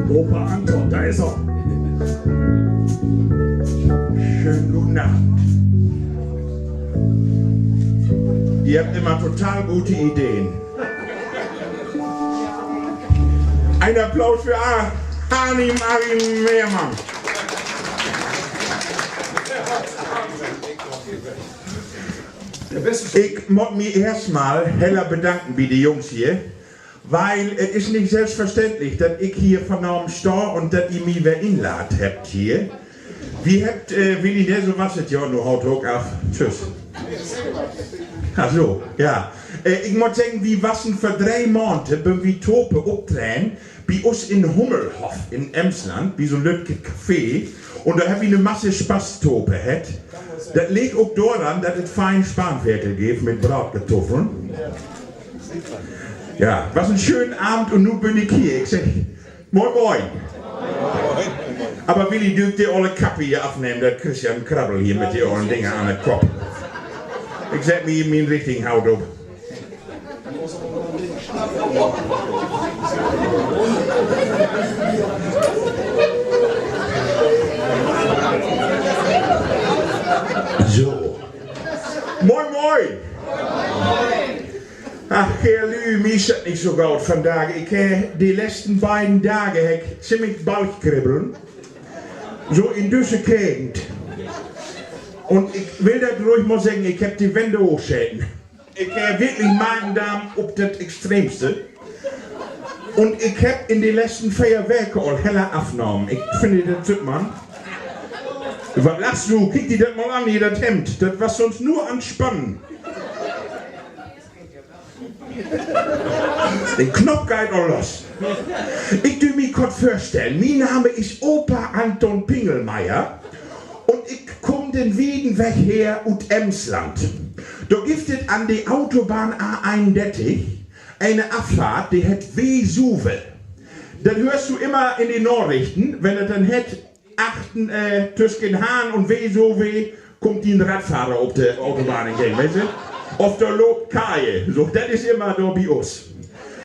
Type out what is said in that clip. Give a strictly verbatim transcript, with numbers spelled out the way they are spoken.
Opa Anton, dor is he. Schönen guten Abend. Ji hebbt immer total gode Ideen. En Applaus för A-, Armin Mehrmann. Ik mutt mi eerstmal heller bedanken bi de Jungs hier, weil et is nich sülvstverständlich, dat ik hier vanaven stah un dat ji mi weer inlaadt hebbt hier. Wi hebbt, äh, Willi, ne, so was et ja, nu haut ok af. Tschüss. Ach so, ja. Äh, ik mutt seggen, wi wassen vör dree Maand, bünt wi tohope optreden bi us in Hummelhoff in Emsland, bi so'n lüttjet Café. Un dor hebbt wi 'ne Masse Spaß tohope hatt. Dat leeg ok doran, dat et fein Spanferkel geev mit Braadkartuffeln. Ja, was en schönen Avend un nu bün ik hier. Ik segg, moin, moin. Aver Willi, du, de olle Kappe hier afnehmen, dat kriggst ja en Krabbel hier mit de ollen Dinger an de Kopp. Ik sett mi mien richtigen Hoot op. So. Moin, moin. Ach, Herr Lü, mi is dat nich so goot vandaag. Ik heff de letzten beiden Daag heff ik ziemlich Bauchkribbeln. So in düsse Gegend. Un ik will dat ruhig mal seggen, ik heff de Wänn hoochscheten. Ik heff wirklich Magen-Darm op dat Extremste. Un ik heff in de letzten veer Weken al heller afnahmen. Ik finn, dat süht man. Wat lachst du? Kiek di dat mal an hier, dat Hemd. Dat was sonst nur an Spannen. De Knoop geiht al los. Ik do mi kort vörstellen. Mien Name is Opa Anton Pingelmeyer. Un ik kumm den wieden Weg her ut Emsland. Dor gifft dat an de Autobahn A eenundertig ene Affahrt, de heet Vesuve. Dat höörst du immer in de Narichten, wenn dat denn heet, achtern, äh, tüsken Hahn un Vesuve kummt di en Radfahrer op de Autobahn entgegen, weetst du? Of dor löppt Kaje. So, dat is immer dor bi us.